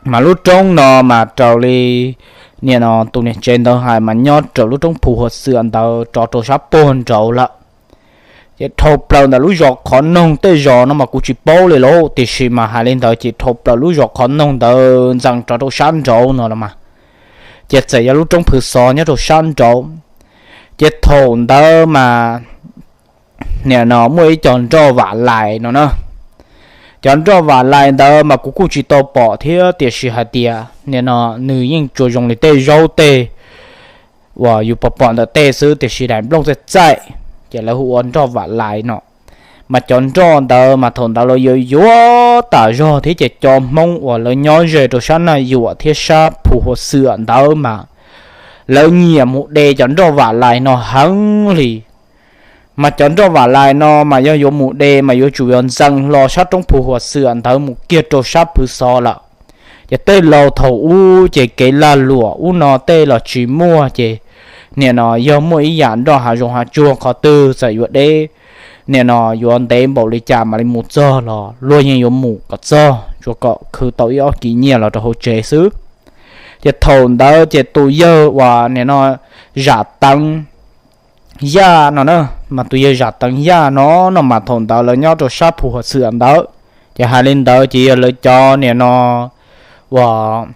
Mas lub roob no mas raws li nim no tus niam tsev ntawd hais mas nyob raws lub roob Phu Hua Xwm ntawd rov rau sab puag nraud lawm. Ces dhau plaws ntawm lub zos qhov noog tej zos no mas kuv tsis paub li lauj, tiam sis mas hais li ntawd ces dhau plaws lub zos qhov noog ntawd ntxees rov rau sab nraud no los mas, ces txawm yog lub roob Phwv Xov nyob rau sab nraud. Ces thaum ntawd mas nim no muaj ib co nroj vam lais no na. Cov nroj vam lais ntawd mas kuv kuj tsis tau pom thiab, tiam sis hais tias nim no nws yeej tsuas zoo li tej zaub tej uas yus pom pom ntawm tej xwb, tiam sis daim nplooj txaij txaij, ces lawv hu ua nroj vam lais no. Mas cov nroj ntawd mas thaum ntawd lawv yuav yuav tas zog thiab, ces cov Hmoob uas lawv nyob ze rau sab Naj Yuam thiab sab Phu Hua Xwm ntawd mas lawv nyiam mus de cov nroj vam lais no heev li. Mas cov nroj vam lais no mas yog yuav mus de mas yuav tsum yuav ntxees hlo sab roob Phu Hua Xwm ntawd mus kiag rau sab Phwv Xov lawm. Ces tej laus thaum ub ces kev lag luam ub no tej los tsis muaj, ces nim no yog muaj ib yam nroj hav zoov hav tsuag qhov twg txawm yuav deb, nim no yuav ntev npaum li cas mam li mus txog los luag yeej yuav mus kom txog, tsuas kom khwv tau ib ob kis nyiaj los rau hauv tsev xwb. Ces thaum ntawd ces tus yawg uas nim no Zam Teev Yaj no na, mas tus yawg Zam Teev Yaj no no mas thaum ntawd lawv nyob rau sab Phu Hua Xwm ntawd. Ces hais li ntawd ces yog lawv cov nim no uas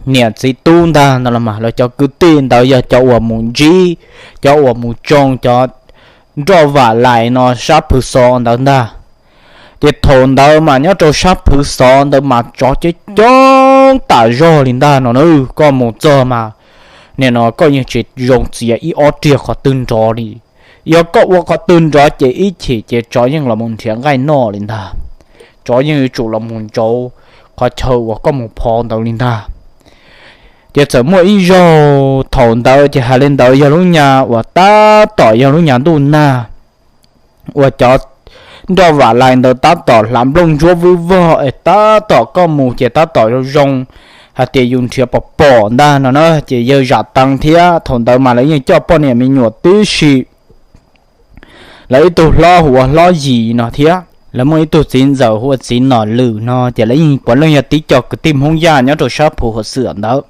niam txiv tub ntag no los mas lawv cov kwv tij ntawd yog cov uas mus ntsib, cov uas mus tsoo cov nroj vam lais no sab Phwv Xov ntawd ntag. Ces thaum ntawd mas nyob rau sab Phwv Xov ntawd mas tsov coob coob tas zog li ntag no na. Koj mus txog mas nim no koj yeej tsis zoo txiav ib ob riag qhov twg nrov li. Yog koj ua qhov twg nrov ces ib chim ces tsov yeej los mus nrhiav nqaij noj li ntag. Tsov yeej yuav tsum los mus ntsauv qhov chaw uas koj mus phov ntawd li ntag. Ces txawm muaj ib zaug thaum ntawd ces hais li ntawd yog lub nyas uas tab tom yog lub nyas ntuj nag, uas cov nroj vam lais ntawd tab tom hlav nplooj ntsuab vwb vog es tab tom koj mus ces tab tom zoo zoo hais tias yus nrhiav pom pom ntag no na. Ces yawg Zam Teev thiab thaum ntawd mas lawv yeej coj poj niam me nyuam tib si. Lawv ib tug hlob hu ua Hlob Yim no thiab lawv muaj ib tug txiv ntxawm hu ua Txiv Nom Lwm no, ces lawv yeej puav leej yog tib co kwv tij Hmoob Yaj nyob rau sab Phu Hua Xwm ntawd.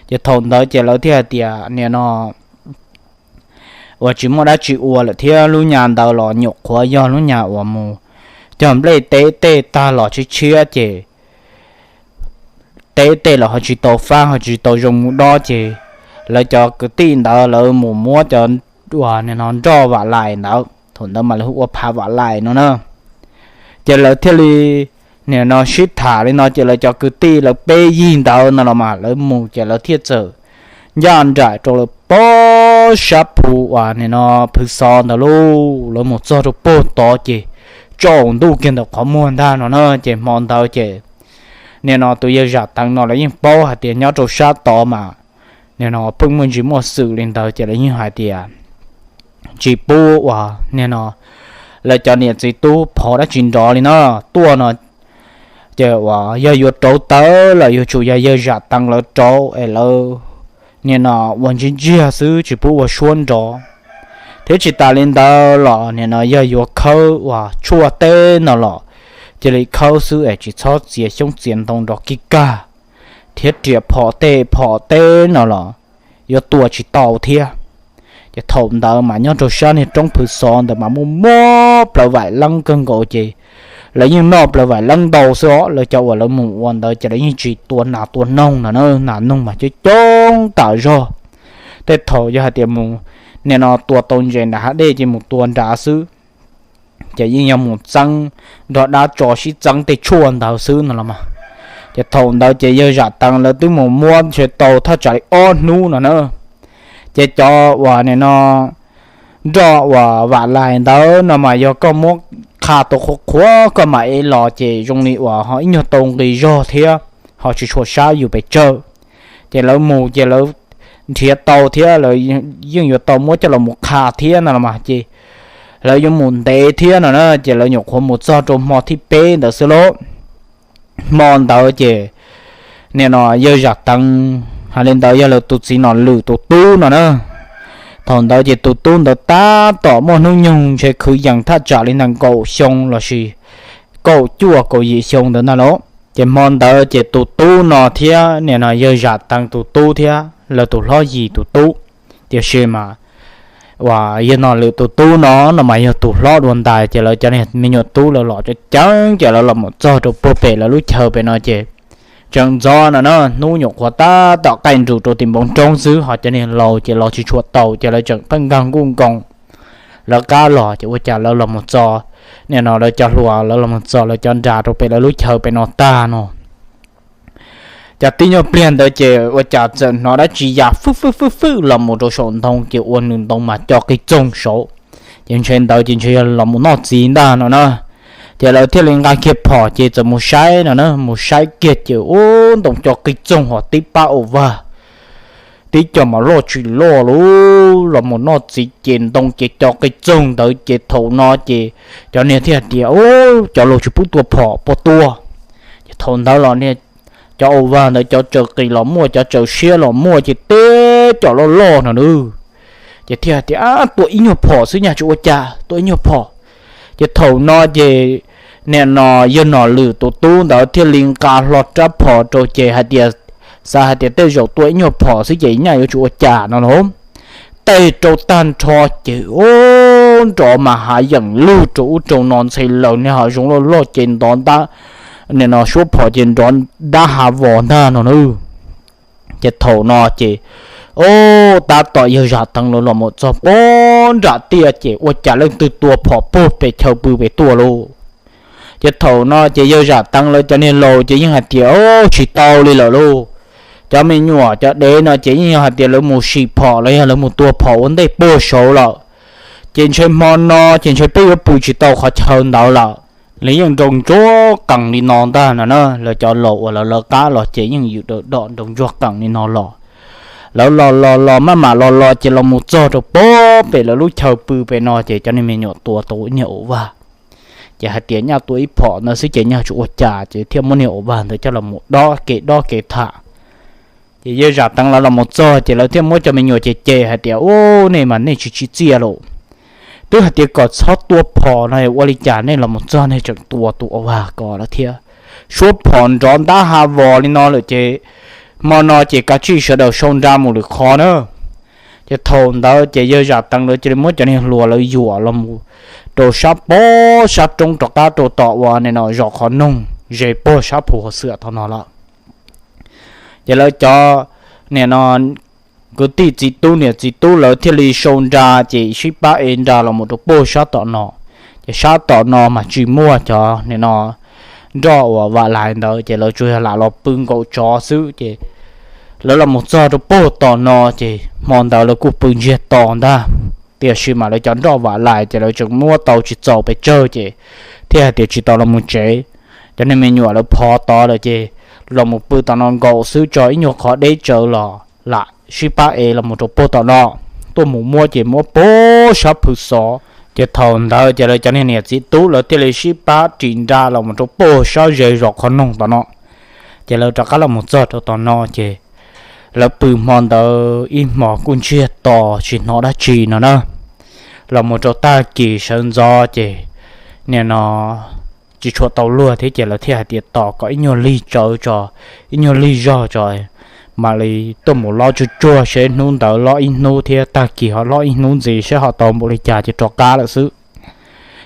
Ces thaum ntawd ces lawv thiaj hais tias nim no uas tsis muaj dab tsi ua lawm thiab lub nyas ntawd los nyuam qhuav yog lub nyas uas mus cog nplej teb tej tag los tshiab tshiab ces teb tej los ho tsis tau fab ho tsis tau zoo mus dob ces lawv cov kwv tij ntawd lawv mus muab cov uas nim no nroj vam lais ntawd, thaum ntawd mas lawv hu ua phav vam lais no na. Ces lawv thiaj li nim no sib tham li no ces lawv cov kwv tij lawv peb yig ntawd no los mas lawv mus ces lawv thiaj txawm ncaj nraim rau lawv pob sab phu uas nim no Phwv Xov ntawd lauj. Lawv mus txog rau puag tod ces tsaus ntuj kiag ntawm qhov muag ntag no na. Ces hmo ntawd ces nim no tus yawg Zam Teev no lawv yeej paub hais tias nyob rau sab tod mas nim no pheej muaj ntsis muaj xwm li ntawd ces lawv yeej hais tias tsis pub uas nim no lawv cov niam txiv tub phov dab tsi nrov li no tuaj no. Ces uas yog yuav rauv taws los yuav tsum yog yawg Zam Teev lawv rauv es lawv nim no ua ntsiag ntsiag xwb tsis pub ua suab nrov. Thiab tsis tas li ntawd los nim no yog yuav khawb uas tshuaj teb no los cia li khawb xwb es tsis txhob txiav xyoob txiav ntoo nrov kig kag, thiab riam phom tej phom teb no los yuav tua tsis tau thiab. Ces thaum ntawd mas nyob rau sab niag roob Phwv Xov ntawd mas muaj muab plaws vaim leeb kawg nkaus ces lawv yeej noj plaws vaim leeb ntau xwb os. Lawv cov uas lawv mus ua ntawd ces lawv yeej tsis tua nas tua noog no na, nas noog mas coob coob tas zog. Tej thaum yog hais tias mus nim no tua tau ntses nram hav dej ces mus tua nrad xwb, ces yeej yog mus txeeb nrog dab tso sib txeeb tej tshuaj ntawd xwb no los mas. Ces thaum ntawd ces yawg Zam Teev lawv twb mus muab ntshe tau thaj tsam li ob hnub no na. Ces cov uas nim no nroj uas vam lais ntawd no mas yog koj muab qha tau qhuav qhuav koj mam ev los ces zoo li uas ho ib nyuag tau nqi zog thiab ho tsis tshua sab yus pes tsawg. Ces lawv mus ces lawv nrhiav tau thiab lawv yeej yuav tau muab coj los mus qha thiab no los mas ces lawv yuav mus ntev thiab no na, ces lawv nyuam qhuav mus txog rau hmo thib peb ntawd xwb lauj. Hmo ntawd ces nim no yawg Zam Teev hais li ntawd yog lawv tus txiv Nom Lwm tus tub no na. Thaum ntawd ces tus tub ntawd tab tom muaj hnub nyoog ntshe kwv yees thaj tsam li ntawm kaum xyoo los sis kaum cuaj kaum yim xyoo ntawd ntag lauj. Ces hmo ntawd ces tus tub no thiab nim no yawg Zam Teev tus tub thiab lawv tus hlob Yim tus tub, tiam sis mas uas yawg Nom Lwm tus tub no no mas yog tus hlob dua ntais, ces lawv cov niag me nyuam tub lawv los coob coob ces lawv los mus txog rau puag pem lawv lub chaw pem no ces tseem ntxov no na, hnub nyuam qhuav tab tom qaij nrus rau tim npoo roob xwb, ho cov niag laus ces los tsis tshua tau ces lawv tseem qeej nkag nkuj nkoos lawv qab los, ces ua cas lawv los mus txog, nim no lawv cov hluas lawv los mus txog lawv cov nra rau pem lawv lub chaw pem no tag no. Ces tib nyuag pliag ntawd ces ua cas txawm hnov dab tsi ya fwj fwj fwj fwj los mus rau saum ntoo, ces ua nws ntoo mas co qig txoog saud. Ces ntshe ntawd ces ntshe yog los mus noj txiv ntag no na. Ces lawv thiaj li nqa kiag phom ces txawm mus saib no na, mus saib kiag ces ua ntoo co qig txoog ho tib pab ua vag, tib co mas loj tsis loj lub los mus noj txiv ces ntoo ces co qig txoog ntawd ces thaum no ces cov niag thiaj hais tias, Ub, cov laus tsis pub tua phom puas tua? Ces thaum ntawd los niag cov ua vag ntawd cov tsaws qis los muaj, cov tsaws siab los muaj, ces tib co loj loj no na. Ces thiaj hais tias, Tua ib nyuag phom xwb nyaj tsis ua cas, tua ib nyuag phom. Ces thaum no ces nim no yawg Nom Lwm tus tub ntawd thiaj li nqa hlo rab phom rau ces hais tias, xav hais tias tej zaum tua ib nyuag phom xwb ces nyaj yuav tsis ua cas no lauj. Tej rau tag nrho ces ub, nrov mas hav yeem lug rau ub rau no ntxhe laws niag hav zoov loj loj ces nrov ntab, nim no suab phom ces nrov ntab hav vos ntag no na. Ces thaum no ces ub, tab tom yawg Zam Teev lawv los mus txog puag nram tiaj ces ua cas leej twg tua phom puag pem chaw pw pem tuaj lauj. Ces thaum no ces yawg Zam Teev lawv cov niag laus ces yeej hais tias, Ub, tsis tau li lawm lauj. Cov me nyuam cov dev no ces yeej yog hais tias lawv mus sim phom los yog lawv mus tua phom ua ntej puag saud lawm. Ces ntshe hmo no ces ntshe peb yuav pw tsis tau qhov chaw ntawd lawm. Lawv yeej nroo ntsuag qees li no ntag no na, lawv cov laus uas lawv lawv qab los ces yeej yws daws dom nroo ntsuag qees li no los. Lawv los los los maj mam los los ces los mus txog rau puag pem lawv lub chaw pw pem no ces cov niag me nyuam tua tau ib niag ua vag. Ces hais tias nyaj tua ib phom ntawd xwb ces nyaj tsis ua cas, ces thiaj muab niag ua vag ntawd coj los mus dob kev dob kev tham. Ces yawg Zam Teev lawv los mus txog ces lawv thiaj muab cov me nyuam ces cem hais tias, Ub, nej mas nej tsis tsim txiaj lauj. Twb hais tias kom txhob tua phom no ua li cas nej los mus txog nej tseem tua tus ua vag ko lawm thiab. Suab phom nrov ntab hav vos li no lawm ces hmo no ces kav tsij sawv daws sau nra mus lwm qhov na. Ces thaum ntawd ces yawg Zam Teev lawv cia li muab cov niag hluas lawv yuam los mus rau sab pob sab roob rov qab rau tom uas nim no zos qhov noog ze puag sab phu hauv xwm tom no lawm. Ces lawv cov nim no kwv tij txiv tub niam txiv tub lawv thiaj li sau nra ces sib pab ev nra los mus rau puag sab tom no. Ces sab tom no mas tsis muaj cov nim no nroj uas vam lais ntawd ces lawv tsuas yog lam los pw nkaum tsov xwb. Ces lawv los mus txog rau puag tom no ces hmo ntawd lawv kuj pw ntsiag to ntag, tiam sis mas lawv cov nroj vam lais ces lawv tseem muab tau tsis txaus pes tsawg ces thiaj hais tias tsis tau los mus tsev. Cov niag me nyuam lawv phov tod lawm ces los mus pw tom no nkaum xwb tso ib nyuag qhov deb tsawv los lam sib pab ev los mus rau puag tom no. Tuaj mus muab ces muab puag sab phu xov. Ces thaum ntawd ces lawv cov niag niam txiv tub lawv thiaj li sib pab ris nra los mus rau puag sab ze zos qhov noog tom no. Ces lawv rov qab los mus txog rau tom no ces lawv pw hmo ntawd ib hmos kuj ntsiag to tsis hnov dab tsi no na. Los mus rau tag kis sawv ntxov ces nim no tsis tshua tau luag thiab ces lawv thiaj hais tias tos kom ib nyuag lig tsawv tso, ib nyuag lig zog tso mam li tuaj mus lob tsuag tsuag seb hnub ntawd lob ib hnub thiab tag kis ho lob ib hnub ntxiv seb ho tau npaum li cas ces rov qab lawm xwb.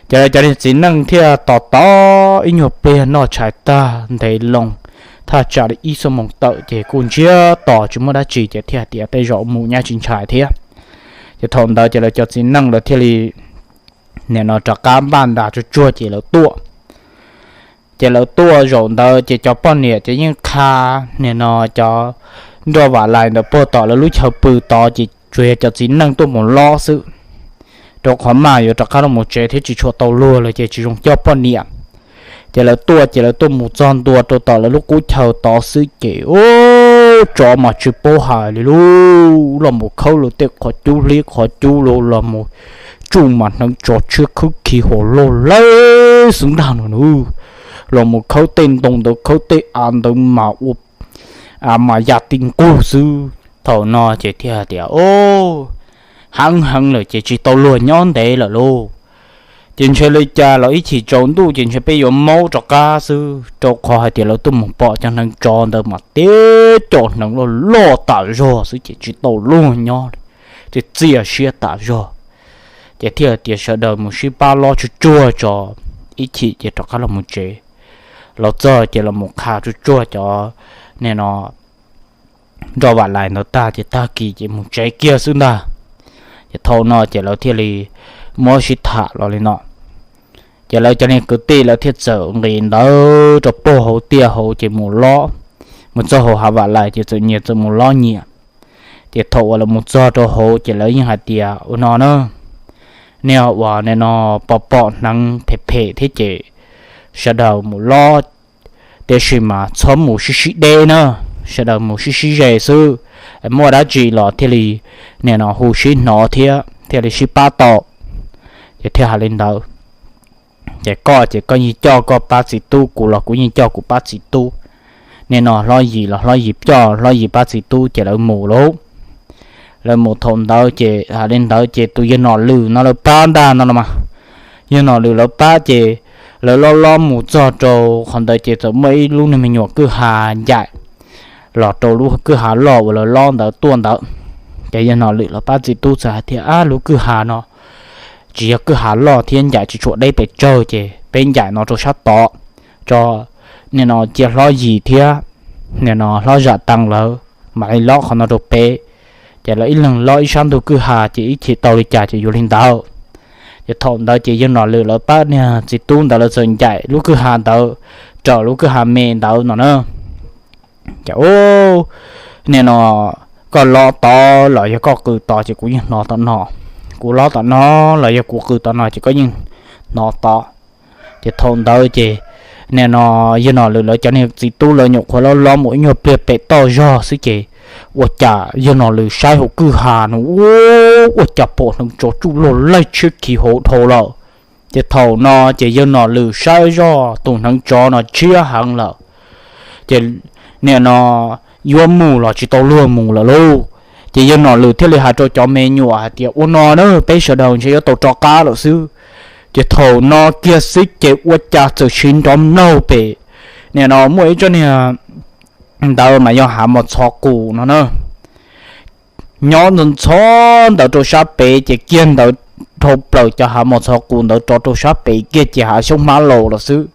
Ces lawv cov niag txiv neej thiaj tos tos ib nyuag pliag noj tshais tag ntev loo, thaj tsam li ib xuab moos tawm ces kuj ntsiag to tsis muaj dab tsi ces thiaj hais tias tej zaum mus nyab tsis ntshai thiab. Ces thaum ntawd ces lawv cov txiv neej lawv thiaj li nim no rov qab npaj nra tsuag tsuag ces lawv tuaj. Ces lawv tuaj zaum ntawd ces cov poj niam ces yeej qha nim no cov nroj vam lais ntawd puag tom lawv lub chaw pw tod ces tsuas yog cov txiv neej tuaj mus lob xwb, rau qhov mas yuav rov qab los mus tsev thiab tsis tshua tau luag lawm ces tsis zoo coj poj niam. Ces lawv tuaj ces lawv tuaj mus txog ntua rau tom lawv lub qub chaw tod xwb ces ub, tsov mas tsis paub hais li lub los mus khawb lawv tej qhov cub hlib qhov cub los los mus tsuj mas hneev tsov tshiab khwb khi hos loj leb xwb ntag no na. Los mus khawb tej ntoo ntawd khawb tej av ntawd mas ua av mas ya ti nqug xwb. Thaum no ces thiaj tias, Ub, heev heev lawm ces tsis tau luag nyob ntev lawm lauj. Ces ntshe li cas los ib chim tsaus ntuj ces ntshe peb yuav maub rov qab xwb, rau qhov hais tias lawv tuaj mus pom cov hneev tsov ntawd mas teb cov hneev loj loj tas zog xwb ces tsis tau luag nyob li, txias txias siab tas zog. Ces thiaj tias sawv daws mus sib pab lob tsuag tsuag tso, ib chim ces rov qab los mus tsev. Los txog ces los mus qha tsuag tsuag cov, nim no, nroj vam lais ntawd tag ces tag kis ces mus tsev kiag xwb ntag. Ces thaum no ces lawv thiaj li muab sib tham los li no. Ces lawv cov niag kwv tij lawv thiaj txawm nqis ntawd rau puag hauv tiaj hauv ces mus lob, mus txog hauv hav vam lais ces txawm nyias txawm mus lob nyias. Ces thaum uas lawv mus txog rau hauv ces lawv yeej hais tias ua no na, nej uas nim no pom pom hneev phem phem thiab ces sawv daws mus lob, tiam sis mas txhob mus sib sib deb na, sawv daws mus sib sib ze xwb, muaj dab tsi los thiaj li nim no hu sib hnov thiab thiaj li sib pab tau. Ces thiaj hais li ntawd. Ces koj ces koj yeej coj koj pab txiv tub, kuv los kuv yeej coj kuv pab txiv tub. Nim no hlob Yim los hlob Yim coj hlob Yim pab txiv tub ces lawv mus lauj. Lawv mus thaum ntawd ces hais li ntawd ces tus yawg Nom Lwm no lawv pab ntag no los mas. Yawg Nom Lwm lawv pab ces lawv lob lob mus txog rau qhov ntawd ces txawm muaj ib lub niag me nyuam kwj ha ncaim los rau lub kwj ha loj uas lawv lob ntawd tuaj ntawd. Ces yawg Nom Lwm lawv pab txiv tub txawm hais tias, ab, lub kwj ha no tsis yog kwj ha loj thiab ncaim tsis tshua deb pes tsawg ces peb ncaim no rau sab tod tso, nim no cia hlob Yim thiab nim no hlob Zam Teev lawv mam li lob qhov no rau peb. Ces lawv ib leeg lob ib sab ntug kwj ha ces ib chim tau li cas ces yuav li ntawd. Ces thaum ntawd ces yawg Nom Lwm lawv pab niag txiv tub ntawd lawv txawm ncaim lub kwj ha ntawd raws lub kwj ha me ntawd no na. Ces nim no koj lob tod los yog koj qw tod ces kuv yeej hnov tom no, kuv lob tom no los yog kuv qw tom no ces koj yeej hnov tod. Ces thaum ntawd ces nim no yawg Nom Lwm lawv cov niag txiv tub lawv nyuam qhuav lob lob mus ib nyuag pliag pem toj zog xwb ces ua cas yawg Nom Lwm saib hauv kwj ha no, ua cas pom hneev tsov tsuj log laig tshiab khiv hauv dhau lawm. Ces thaum no ces yawg Nom Lwm saib zoj tus hneev tsov no tshiab heev lawm, ces nim no yuav mus los tsis tau luag mus lawm lauj. Ces yawg Nom Lwm thiaj li hais rau cov me nyuam hais tias ua no na, peb sawv daws ntshe yuav tau rov qab lawm xwb. Ces thaum no kiag xwb ces ua cas txawm siv nrov mlaug pem, nim no muaj ib tsob niag ntawd mas yog hav mos txhov qus no na, nyob ntxhov ntawd rau sab pem ces kiag ntawd dhau plaws cov hav mos txhov qus ntawd rov rau sab pem kiag ces hav xyoob hmab laus los xwb.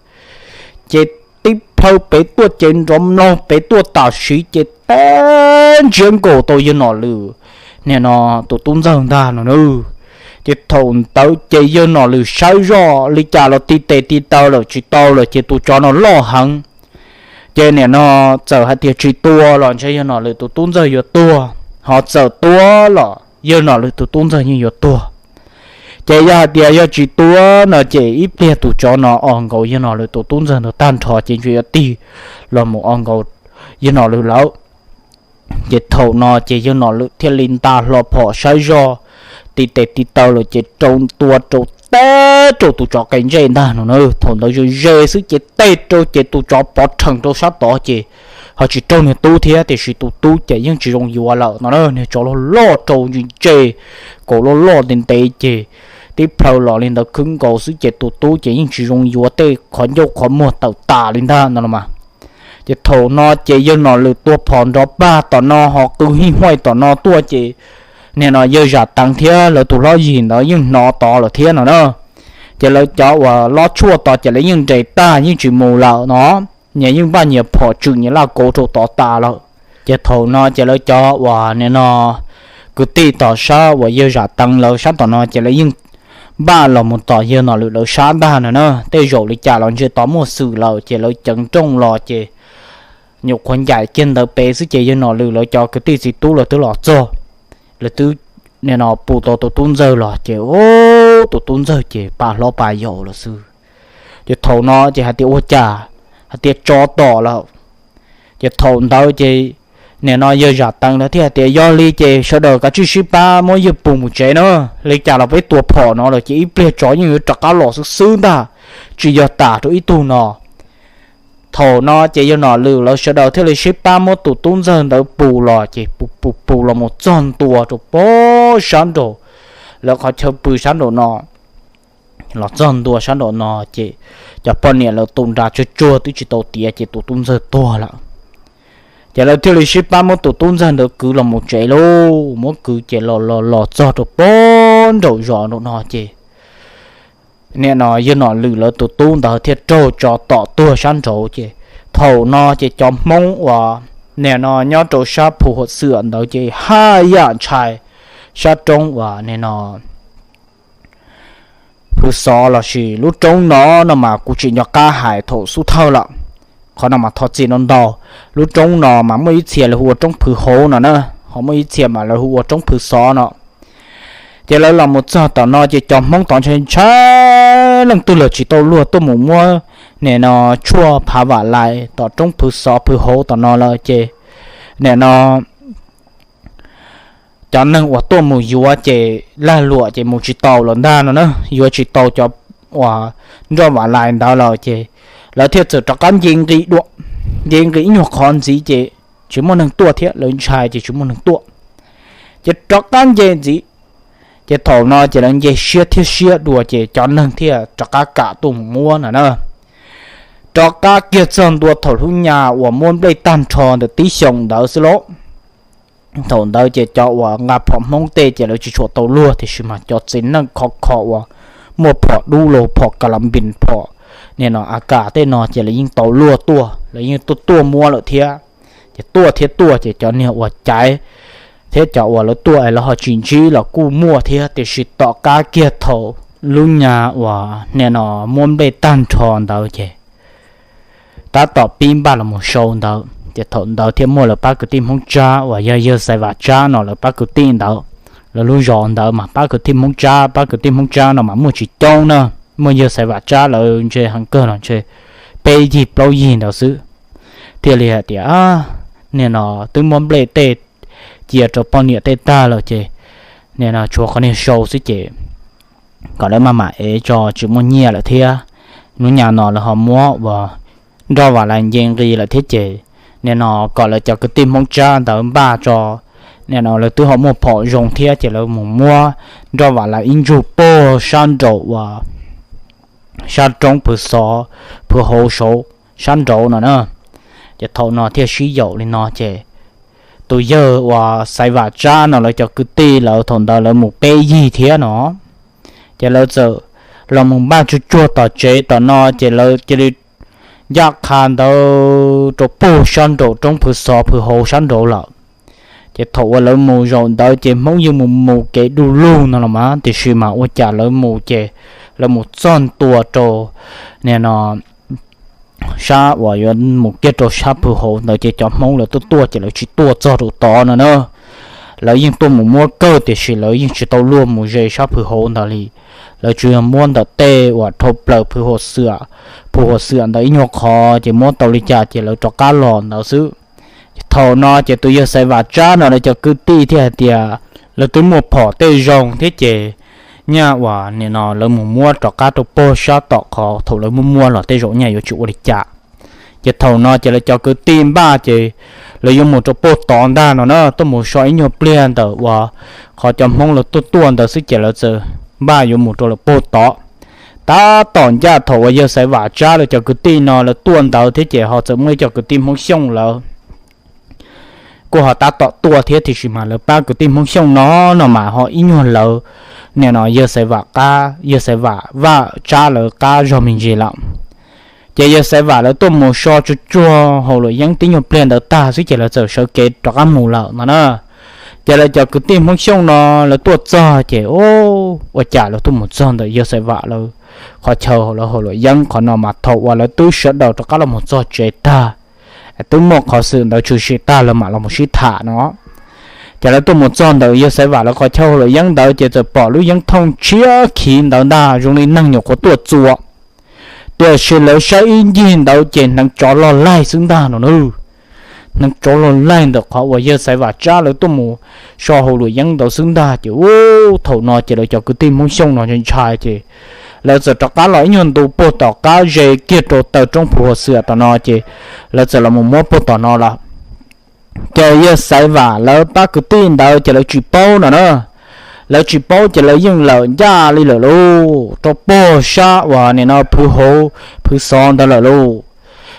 Ces tib plhaw pem tuaj ces nrov mlaug pem tuaj tam sim ces teb ntsiab nkaus tau yawg Nom Lwm nim no tus tub ntxawg ntag no na. Ces thaum ntawd ces yawg Nom Lwm saib zoj li cas los ti tes ti taw lawm tsis tau lawm ces tus tsov no loj heev. Ces nim no txawm hais tias tsis tua los ntshe yawg Nom Lwm tus tub ntxawg yuav tuag, ho txawm tua los yawg Nom Lwm tus tub ntxawg yeej yuav tuag. Ces yog hais tias yog tsis tua no ces ib pliag tus tsov no os nkaus yawg Nom Lwm tus tub ntxawg ntawd tag nrho ces ntshe yuav tig los mus os nkaus yawg Nom Lwm lawm. Ces thaum no ces yawg Nom Lwm thiaj li nta hlo phom saib zoj, ti tes ti taw lawm ces rau tua rau teb rau tus tsov qe ntsej ntag no na. Thaum ntawd ze ze xwb ces teb rau ces tus tsov pov rhees rau sab tod ces ho tsis raug niag tub thiab tiam sis tus tub ces yeej tsis zoo yuav lawm no na. Niag tsov loj loj rau ntse ntse, kaus loj loj ntev ntev ces tib plhaw los li ntawd khwb nkaus xwb ces tus tub ces yeej tsis zoo yuav, tej qhov ncauj qhov muag tawm tas li ntag no los mas. Ces thaum no ces yawg Nom Lwm tua phom nrov pag tom no ho qw hij huaj tom no tuaj ces nim no yawg Zam Teev thiab lawv tus hlob Yim ntawd yeej hnov tod lawm thiab no na. Ces lawv cov uas lob tshuaj tod ces lawv yeej nres tag yeej tsis mus lawm no, nyias yeej npaj nyias phom tswm nyias laj kauv rau tod tas lawm. Ces thaum no ces lawv cov uas nim no kwv tij tom sab uas yawg Zam Teev lawv sab tom no ces lawv yeej npaj los mus tom yawg Nom Lwm lawv sab ntag no na. Tej zaum li cas los ntshe tod muaj xwm lawm ces lawv ceev nrooj los ces nyuam qhuav ncaim kiag ntawd pem xwb ces yawg Nom Lwm lawv cov kwv tij txiv tub lawv twb los txog, lawv twb nim no pus tau tus tub ntxawg los ces tus tub ntxawg ces pa hlob pa yau lawm xwb. Ces thaum no ces hais tias ua cas, hais tias tso tom lawm. Ces thaum ntawd ces nim no yawg Zam Teev lawv thiaj hais tias yog li ces sawv daws kav tsij sib pab muab yawg pus mus tsev na, li cas los peb tua phom no lawm ces ib pliag tsov yeej yuav rov qab los xwb xwb ntag, tsis yog tas rau ib tug no. Thaum no ces yawg Nom Lwm lawv sawv daws thiaj li sib pab muab tus tub ntxawg ntawd pus los ces pus pus pus los mus txog ntua rau pem sab nraum, lawv qhov chaw pw sab nraum no. los txog ntua sab nraum no ces cov poj niam lawv tu nra tsuag tsuag twb tsis tau tiav ces tus tub ntxawg tuag lawm. Ces lawv thiaj li sib pab muab tus tub ntxawg ntawd kwv los mus tsev lauj. Muab kwv ces los los los txog rau pem nraum zos nraum no ces nim no yawg Nom Lwm lawv tus tub ntawd thiaj raug tso tom tuag sab nraud ces thaum no ces cov Hmoob uas nim no nyob rau sab Phu Huam Xwm ntawd ces haj yam ntshai sab roob uas nim no Phwv Xov lossis lub roob no no mas kuv tsis nco qab hais thaum xub thawj lawm. Qhov no mas thov txim ntau ntau. Lub roob no mas muaj ib txhia lawv hu ua roob Phwv Hauv no na, ho muaj ib txhia mas lawv hu ua roob Phwv Xov no. Ces lawv los mus txog tom no ces cov Hmoob tod ntshai ntshai, leej twg los tsis tau luag tuaj mus muab nim no tshuaj phav vam lais tom roob Phwv Xov Phwv Hauv tom no lawm ces nim no cov neeg uas tuaj mus yuav ces lag luam ces mus tsis tau lawm ntag no na, yuav tsis tau cov uas nroj vam lais ntawd lawm ces lawv thiaj txawm rov qab nce nqi dua, nce nqi ib nyuag qhov ntxiv ces tsis muaj neeg tuaj thiab, lawv ntshai ces tsis muaj neeg tuaj. Ces rov qab nce ntxiv, ces thaum no ces lawv nce siab thiab siab dua ces cov neeg thiaj rov qab kam tuaj mus muab no na. Rov qab kiag txog ntua thaum lub nyas uas muab nplej tag nrho ntawm tib xyoos ntawd xwb lauj. Thaum ntawd ces cov uas nqa phom Hmoob tej ces lawv tsis tshua tau luag, tiam sis mas cov txiv neej khov kho uas muaj phom dub los phom ka la npis phom nim no a kas tej no ces lawv yeej tau luag tuaj, lawv yeej tuaj tuaj muab lawm thiab. Ces tuaj thiab tuaj ces cov niag uas caiv thiab cov uas lawv tuaj es lawv ho tsis ntsib los kuj muaj thiab, tiam sis tom qab kiag thaum lub nyas uas nim no muab nplej tag nrho ntawd ces tab tom pib npaj los mus sau ntawd ces thaum ntawd thiaj muaj lawv pab kwv tij Hmoob Tsab uas yog yawg Xaiv Vam Tsab no lawv pab kwv tij ntawd. Lawv lub zos ntawd mas pab kwv tij Hmoob Tsab, pab kwv tij Hmoob Tsab no mas muaj tsis coob na, muaj yawg Xaiv Vam Tsab lawv ntshe heev kawg los ntshe peb yig plaub yig ntawd xwb. Thiaj li hais tias nim no twb muab nplej tej cia rau poj niam tej tag lawm ces nim no tshuav qhov niag sau xwb ces kom lawv maj mam ev tso, tsis muaj nyiaj lawm thiab. Hnub nyas no lawv ho muab uas nroj vam lais nce nqi lawm thiab ces nim no kom lawv cov kwv tij Hmoob Tsab ntawd npaj tso. Nim no lawv twb ho muaj phom zoo thiab ces lawv mus muab nroj vam lais ib ntsug puag sab nraum uas sab roob Phwv Xov Phwv Hauv saud sab nraud no na. Ces thaum no thiaj sib yaum li no ces tus yawg uas Xaiv Vam Tsab no lawv cov kwv tij lawv thaum ntawd lawv mus peb yig thiab no. Ces lawv txawm los mus npaj tsuag tsuag tom tsev tom no ces lawv cia li ncaj qha ntawd rau puag sab nraum roob Phwv Xov Phwv Hauv sab nraud lawm. Ces thaum uas lawv mus zaum ntawd ces Hmoob yeej mus mus kev du lug no los mas, tiam sis mas ua cas lawv mus ces lawv mus txog ntua rau nim no sab uas yuav mus kiag rau sab Phwv Hauv ntawd ces cov Hmoob lawv tuaj tuaj ces lawv tsis tuaj txog rau tod no na. Lawv yeej tuaj mus muab kawg tiam sis lawv yeej tsis tau luag mus ze sab Phwv Hauv ntawd li. Lawv tsuas yog muab ntawm tej uas dhau plaws Phwv Hauv Xwam, Phwv Hauv Xwam ntawd ib nyuag qhov ces muab tau li cas ces lawv rov qab los ntawd xwb. Thaum no ces tus yawg Xaiv Vam Tsab no lawv cov kwv tij thiaj hais tias lawv twb muaj phom tej zoo thiab ces nyaj uas nim no lawv mus muab rov qab rau puag sab tom qhov thaum lawv muab muab los tej zaum nyaj yuav tsis ua li cas. Ces thaum no ces lawv cov kwv tij npaj ces lawv yuav mus rau puag tod ntag no na, tuaj mus so ib nyuag pliag ntawm uas qhov cov Hmoob lawv tuaj tuaj ntawd xwb ces lawv txawm npaj yuav mus rau lawv puag tod. Tab tom ncaj thaum uas yawg Xaiv Vam Tsab lawv cov kwv tij no lawv tuaj ntawd thiab ces ho txawm muaj ib co kwv tij Hmoob Xyooj lawv kuj ho tab tom tuaj thiab, tiam sis mas lawv pab kwv tij Hmoob Xyooj no no mas ho ib nyuag lawv nim no yawg Xaiv Vam qab, yawg Xaiv Vam Vaj Tsab lawv qab zog me ntsis lawm. Ces yawg Xaiv Vam lawv tuaj mus so tsuag tsuag haus luam yeeb tib nyuag pliag ntawd tag xwb ces lawv txawm sawv kev rov qab mus lawm no na. Ces lawv cov kwv tij Hmoob Xyooj no lawv tuaj txog ces ua cas lawv tuaj mus txog ntawm yawg Xaiv Vam lawv qhov chaw lawv haus luam yeeb qhov no mas thaum uas lawv twb sawv daws rov qab los mus txog tsev tag, twb muaj qhov xwm ntawd tshwm sim tag lawv mam los mus sib tham no. Ces lawv tuaj mus txog ntawm yawg Xaiv Vam lawv qhov chaw haus luam yeeb ntawd ces txawm pom lub yeeb thooj tshiab khiv ntawd ntag, zoo li neeg nyuam qhuav tuaj txua. Tiam sis lawv saib ib ncig ntawd ces hneev tsov loj laig xwb ntag no na. Hneev tsov loj laig ntawm qhov uas yawg Xaiv Vam Tsab lawv tuaj mus so haus luam yeeb ntawd xwb ntag ces ub, thaum no ces lawv cov kwv tij Hmoob Xyooj no ntshai ntshai ces lawv txawm rov qab los ib nyuag ntu puag tom qab ze kiag rau taw roob Phu Huam Xwam tom no ces lawv txawm los mus muab puag tom no lawm. Ces yawg Xaiv Vam lawv pab kwv tij ntawd ces lawv tsis paub no na. lawv tsis paub ces lawv yeej lawm ncaj li lawm lauj, rau puag sab uas nim no phwv hauv phwv xov ntawd lawm lauj.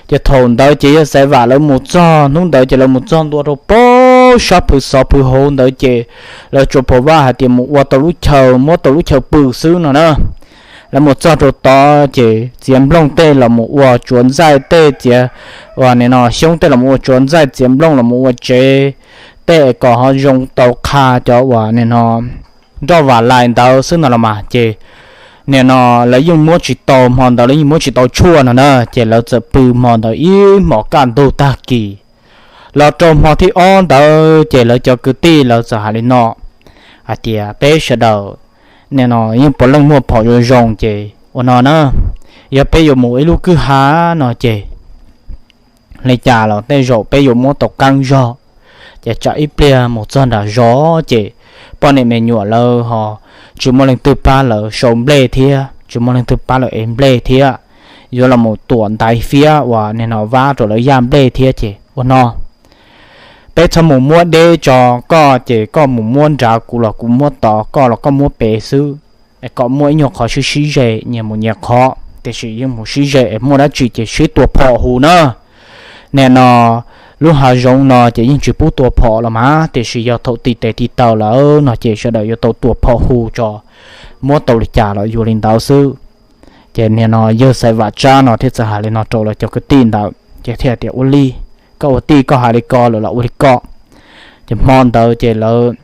Ces thaum ntawd ces yawg Xaiv Vam lawv mus txog hnub ntawd ces lawv mus txog ntua rau puag sab phwv xov phwv hauv ntawd ces lawv tsuas pom vaj hais tias mus ua tau lub chaw, muab tau lub chaw pw xwb no na. Lawv mus txog rau tod ces txiav nplooj tej los mus ua tsuav ntxaij tej, txiav uas nim no xyoob tej los mus ua tsuav ntxaij, txiav nplooj los mus ua tsev tej es kom ho zoo tau qha cov uas nim no nroj vam lais ntawd xwb no los mas ces nim no lawv yeej muab tsis tau, hmo ntawd lawv yeej muab tsis tau tshuaj no na. Ces lawv txawm pw hmo ntawd ib hmos kaj ntug tag kis. Los rau hmo thib ob ntawd ces lawv cov kwv tij lawv txawm hais li no hais tias peb sawv daws nim no yeej puav leej muaj phom zoo zoo ces ua no na, yog peb yuav mus ib lub kwj ha no ces li cas los tej zaum peb yuav muab tau qeeb zog. Ces tsam ib pliag mus txog nram zos ces poj niam me nyuam lawv ho tsis muaj leej twg pab lawv sau nplej thiab, tsis muaj leej twg pab lawv ev nplej thiab, yuav los mus tuam ntaiv fiab uas nim no vab rau lawv yaj nplej thiab ces ua no, peb txhob mus muab deb tso, koj ces koj mus muab nrad, kuv los kuv muab tod, koj los koj muab pem xwb, kom muaj ib nyuag qhov sib sib ze nyias mus nyias qhov, tiam sis yeej mus sib ze es muaj dab tsi ces sib tua phom hu na. Nim no lub hav zoov no ces yeej tsis pub tua phom los mas, tiam sis yog thaum ti tes ti taw lawm no ces sawv daws yuav tau tua phom hu tso, muab tau li cas los yuav li ntawd xwb. Ces nim no yawg Xaiv Vam Tsab no thiaj txawm hais li no rau lawv cov kwv tij ntawd ces thiaj tias ua li, koj ua tij koj hais li ko lawm los ua li ko. Ces hmo ntawd ces lawv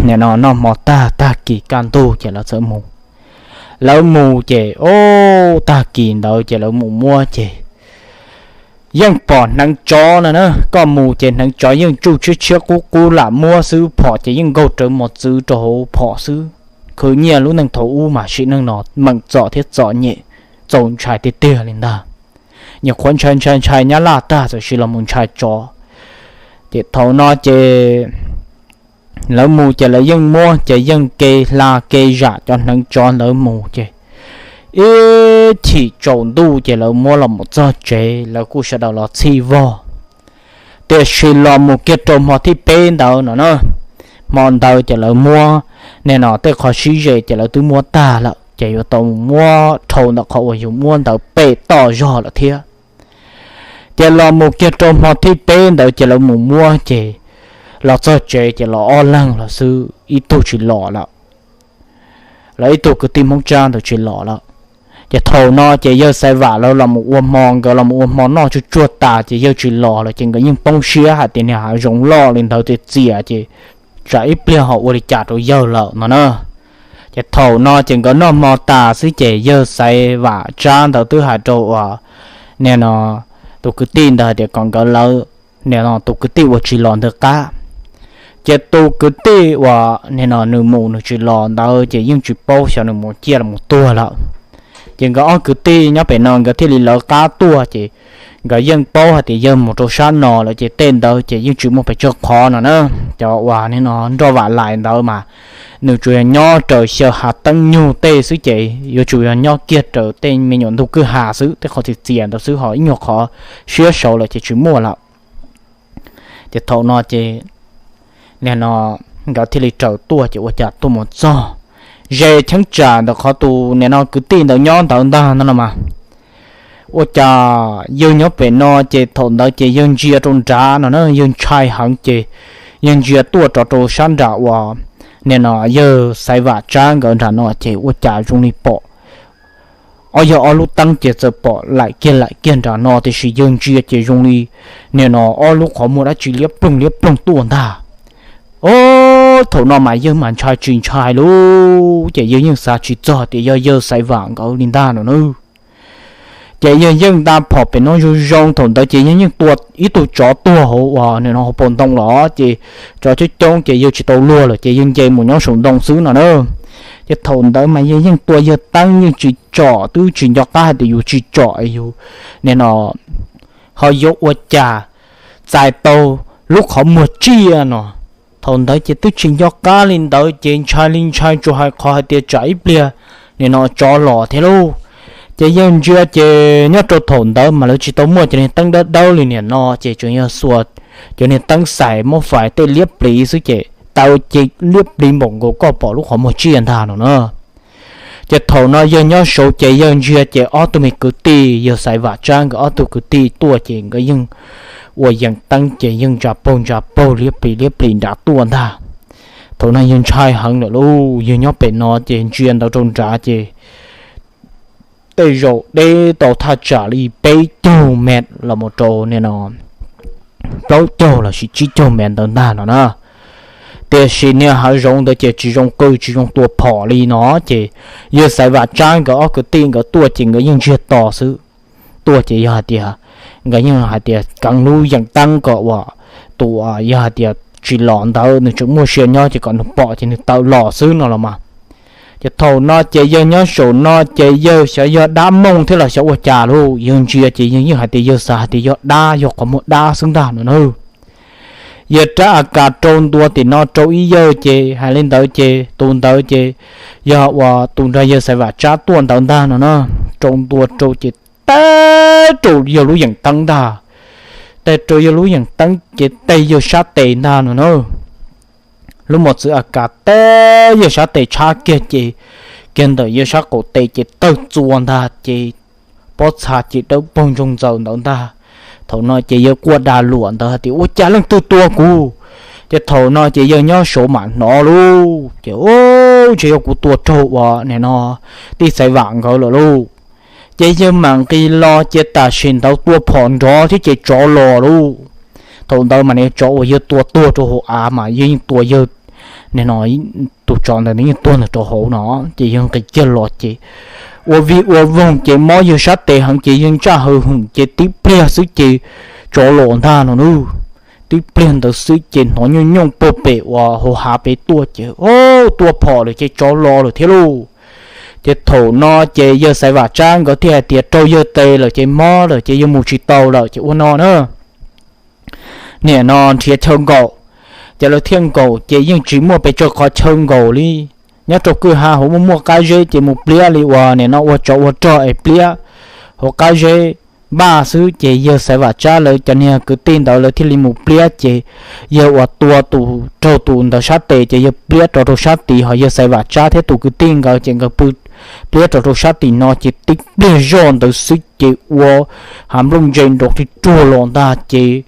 nim no noj hmo tag, tag kis kaj ntug ces lawv txawm mus. Lawv mus ces ob tag kis ntawd ces lawv mus muab ces yeej pom hneev tsov no na, koj mus ces hneev tsov yeej tsuj tshiab tshiab qub qub lam muab xwb, phom ces yeej nkaug rawv mos txwv rau hauv phom xwb. Khwv nyiaj lub neej thaum ub mas sim neej no meem txom thiab txom nyem, txaus ntshai tiag tiag li ntag. Nyuam qhuav ntshai ntshai ntshai nyab laj tag txawm sis los mus ntshai tsov. Ces thaum no ces lawv mus ces lawv yeej muab ces yeej ke hla ke zam cov hneev tsov ntawd mus ces ib chim tsaus ntuj ces lawv muab los mus txog tsev, lawv kuj sawv daws los txhij vog. Tiam sis los mus kiag rau hmo thib peb ntawd no na, hmo ntawd ces lawv muab nim no tej qhov sib ze ces lawv twb muab tag lawm ces yuav tau muab dhau ntawm qhov uas yus muab ntawd pem toj zog lawm thiab. Ces los mus kiag rau hmo thib peb ntawd ces lawv mus muab ces los txog tsev ces los ob leeg los xwb, ib tug tsis los lawm. Lawv ib tug kwv tij Hmoob Tsab ntawd tsis los lawm. Ces thaum no ces yawg Xaiv Vam lawv los mus ua hmo, nkawd los mus ua hmo noj tsuag tsuag tas ces yawg tsis los lawm ces nkawd yeej poob siab hais tias niag hav zoov loj li ntawd tiag tiag ces tsam ib pliag ho ua li cas rau yawg lawm no na. Ces thaum no ces nkawd noj hmo tas xwb ces yawg Xaiv Vam Tsab ntawd twb hais rau uas nim no tus kwv tij ntawd hais tias kom nkawd lawv nim no tus kwv tij uas tsis los ntawd qab. Ces tus kwv tij uas nim no nws mus nws tsis los ntawd ces yeej tsis paub xyov nws mus ciaj los mus tuag lawm. Ces nkawd ob kwv tij nyob pem no nkawd thiaj li lawv qab tuaj ces nkawd yeej paub hais tias yawg mus rau sab no lawm ces tej ntawd ces yeej tsis muaj pes tsawg qhov no na. Cov uas nim no nroj vam lais ntawd mas nws tsuas yog nyob raws xyaw hav teeb nyug tej xwb ces yuav tsum yog nyob kiag raws tej me nyuam ntug kwj ha xwb, tej qhov txias txias ntawd xwb, ho ib nyuag qhov siab saud lawm ces tsis muaj lawm. Ces thaum no ces nim no nkawd thiaj li raws tuaj ces ua cas tuaj mus txog ze cheeb tsam ntawm qhov tus nim no kwv tij ntawd nyob ntawd ntag no no mas. Ua cas yawg nyob pem no ces thaum ntawd ces yawg ntsia rau nrad no na, yawg ntshai heev ces yawg ntsia tuaj rov rau sab nram uas nim no yawg Xaiv Vam Tsab nkawd nram no ces ua cas zoo li pom ob yawg ob lub teeb ces txawm pom laim kiag laim kiag nram no, tiam sis yawg ntsia ces zoo li nim no ob lub qhov muag dab tsi liab ploog liab ploog tuaj ntag. Ob, thaum no mas yawg mas ntshai tsis ntshai lauj, ces yawg yeej xav tsis txog tias yog yawg Xaiv Vam nkawd li ntag no na. Ces yawg yeej nta phom pem no zoo zoo, thaum ntawd ces yawg yeej tua ib tug tsov tuag hauv uas nim no hauv paus ntoo los ces tsov coob coob ces yawg tsis tau luag lawm ces yawg nce mus nyob saum ntoo xwb no na. Ces thaum ntawd mas yawg yeej tua yawg teeb yeej tsis tsom, twb tsis nco qab hais tias yus tsis tsom yus nim no ho yuav ua cas txais tau lub qhov muag tsiaj no. Thaum ntawd ces twb tsis nco qab li ntawd ces ntshai li ntshai tsuas hais qhov hais tias tsam ib pliag nim no tsov los thiab lauj. Ces yawg ntsia ces nyob rau thaum ntawd mas lawv tsis tau muaj cov niag teeb dawb dawb li nim no ces tseem yog xuas cov niag teeb xais muab fais tej liab pliv xwb ces tawv ces liab plis npaum nkaus koj pom lub qhov muag tsiaj ntag no na. Ces thaum no yawg nyob saud ces yawg ntsia ces ob tug me kwv tij, yawg Xaiv Vam Tsab nkawd ob tug kwv tij tuaj ces nkawd yeej ua yees teeb ces yeej ntsa paug ntsa paug liab plis liab plis nrad tuaj ntag. Thaum no yawg ntshai heev lawm lauj, yawg nyob pem no ces ntsia ntawd rau nrad ces tej zaum deb tau thaj tsam li peb caug mev los mus rau nim no plaub caug los sis tsib caug mev ntawd ntag no na. Tiam sis niag hav zoov ntawd ces tsis zoo qw tsis zoo tua phom li no ces yawg Xaiv Vam Tsab nkawd ob kwv tij nkawd tuaj ces nkawd yeej ntsiag to xwb. Tuaj ces yog hais tias nkawd yeej hais tias keev lub yees teeb kom uas tus yog hais tias tsis los ntawd nws tseem muaj sia nyob ces kom nws pom ces nws tawm los xwb no los mas. Ces thaum no ces yawg nyob saum no ces yawg xyov yog dab mooj thiab los xyov ua cas lauj, yawg ntsia ces yawg yeej hais tias yawg xav hais tias yog dab, yog qhov muag dab xwb ntag no na. Yawg rab a kas rau ntua tim no rau ib yawg ces hais li ntawd ces tus ntawd ces yog uas tus nrog yawg Xaiv Vam Tsab tuaj ntawd ntag no na. Rau ntua rau ces tag rau yawg lub yees teeb ntag. Tag rau yawg lub yees teeb ces tag yawg sab tes ntag no na. Lub mos txwv a kas tag yawg sab tes tshab kiag ces kiag ntawm yawg sab qaum tes ces tawg txua ntag ces pob txha ces dawb paug ntsoog ntxaws ntawd ntag. Thaum no ces yawg quaj dag luam ntawd hais tias ua cas leej twg tua kuv? Ces thaum no ces yawg nyob saud mam hnov lauj, ces ub, ntshe yog kuv tua raug uas nim no tij Xaiv Vam nkawd lawm lauj. Ces yawg mam nqis los ces tam sim ntawd tua phom nrov thiab ces tsov los lauj. Thaum ntawd mas niag tsov uas yawg tua tuag rau hauv av mas yawg yeej tua yawg, nim no tus tsov ntawd nws yeej tuag ntawd rau hauv no. Ces yawg nqis kiag los ces ua vij ua voog ces mob yawg sab tes heev ces yawg ntsaj haw hwm ces tib pliag xwb ces tsov los ntag no na. Tib pliag ntawd xwb ces hnov nyooj nyooj puag pem uas hauv hav pem tuaj ces ub, tua phom lawm ces tsov los lawm thiab lauj. Ces thaum no ces yawg Xaiv Vam Tsab nkawd thiaj hais tias raug yawg tes lawm ces mob lawm ces yawg mus tsis tau lawm ces ua no na. Nim no nrhiav chaw nkaum, ces lawv thiaj nkaum ces yeej tsis muaj pes tsawg qhov chaw nkaum li. Nyob rau kwj ha hauv muaj muaj qab zeb ces mus pliab li uas nim no ua tsov ua rog es pliab hauv qab zeb npaj xwb ces yawg Xaiv Vam Tsab lawv cov niag kwv tij ntawd lawv thiaj li mus pliab ces yawg uas tua tus raug tus ntawd sab tes ces yawg pliab rov rau sab tid ho yawg Xaiv Vam Tsab thiab tus kwv tij nkawd ces nkawd pw pliab rov rau sab tim no ces tib pliag zoj ntawd xwb ces ua hav nplooj ntse nrov rig ruag los ntag ces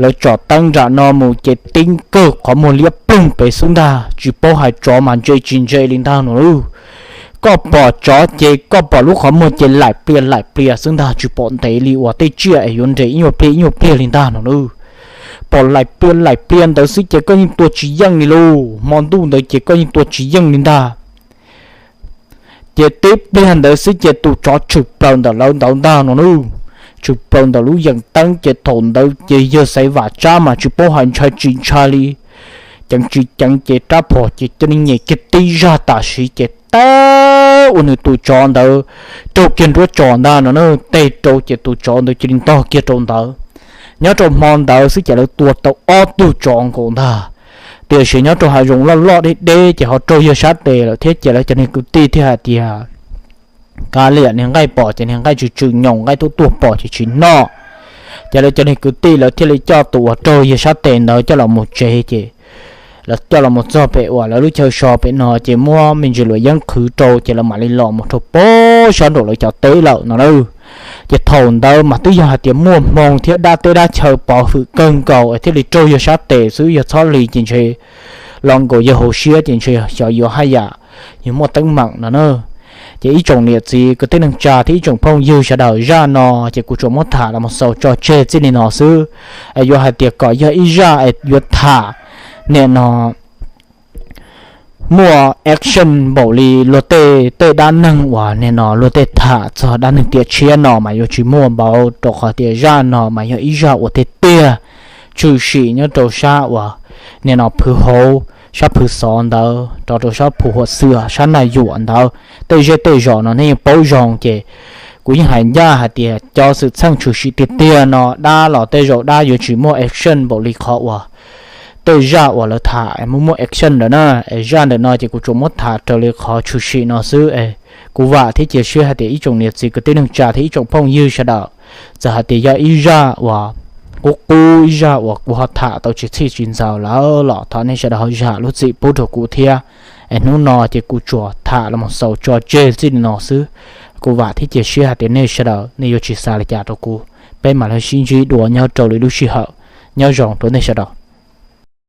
lawv tsom teeb nram no mus ces tib nkawg qhov muag liab ploog pem xwb ntag, tsis paub hais tsov mas ntse tsis ntse li ntag no lauj. Koj pom tsov ces koj pom lub qhov muag ces laim plias laim plias xwb ntag, tsis pom ntev li uas tej tsiaj es yuav nres ib nyuag pliag ib nyuag pliag li ntag no lauj. Pom laim plias laim plias ntawd xwb ces koj yeej tua tsis yeej li lauj, hmo ntuj ntawd ces koj yeej tua tsis yeej li ntag. Ces tib pliag ntawd xwb ces tus tsov tshwm plaws ntawm lawv ntawd ntag no lauj. Tshwm plaws ntawm lub yees teeb ces thaum ntawd ces yawg Xaiv Vam Tsab mas tsis paub hais ntshai tsis ntshai li, ceev tsis ceev ces rab phom ces coj li nyem kiag tib zaj tam sim ces tawg ua nws tus tsov ntawd raug kiag nruab tsom ntag no na, teg rau ces tus tsov ntawd cia li ntog kiag rau ntawd. Nyob rau hmo ntawd xwb ces lawv tua tau ob tug tsov nkaus ntag. Tiam sis nyob rau hav zoov loj loj deb deb ces ho raug yawg sab tes lawm thiab ces lawv cov niag kwv tij thiaj hais tias kav liam, niag nqaij pom ces niag nqaij tsw tsw nyoos, nqaij tuaj tuaj pom ces tsis noj. Ces lawv cov niag kwv tij lawv thiaj li coj tus uas raug yawg sab tes ntawd coj los mus tsev ces lawv coj los mus txog pem uas lawv lub chaw so pem no ces muab me ntsis luam yeeb qhwv rau ces lawv mam li los mus rau pem sab nraum lawv cov teb lawm no lauj. Ces thaum ntawd mas twb yog hais tias muaj hmoo thiab dab teb dab chaw pov hwm kawg nkaus es thiaj li raug yawg sab tes xwb, yog txhob li ces ntshe los nkaus yawg hauv siab ces ntshe xyov yuav haj yam yuav muaj teeb meem no na. Ces ib tsoom niam txiv kwv tij neej tsa thiab ib tsoom phooj ywg sawv daws, zaj no ces kuv tsuas muab tham los mus xaus tso tseg txij li no xwb. Es yuav hais tias kom yog ib zaj es yuav tham nim no muaj action npaum li luag tej tej dab neeg uas nim no luag tej tham txog dab neeg tiam tshiab no mas yuav tsis muaj npaum, rau qhov tias zaj no mas yog ib zaj uas tiag tiag tshwm sim nyob rau sab uas nim no phwv hauv, sab phwv xov ntawd rov rau sab phwv huam xwm sab Naj Yuam ntawd, tej zej tej zos no nej yeej paub zoo ces kuv yeej hais ncaj hais tias cov xwm txheej tshwm sim tiag tiag no dab los tej zaum dab yuav tsis muaj action npaum li qhov uas tej zaj uas lawv tham muaj muaj action lawm na. Es zaj ntawm no ces kuv tsuas muab tham raws li qhov tshwm sim no xwb es kuv vam thiab cia siab hais tias ib tsoom niam txiv kwv tij neej tsa thiab ib tsoom phooj ywg sawv daws, txawm hais tias yog ib zaj uas qub qub ib zaj uas kuv ho tham tau tsis txhij tsis ntxaws lawm los thov nej sawv daws ho zam lub txim pub rau kuv thiab. Es hnub no ces kuv tsuas tham los mus xaus tso tseg txij li no xwb. Kuv vam thiab cia siab hais tias nej sawv daws nej yuav tsis xav li cas rau kuv. Peb mam li sib ntsib dua nyob rau lwm lub sij hawm. Nyob zoo rau nej sawv daws.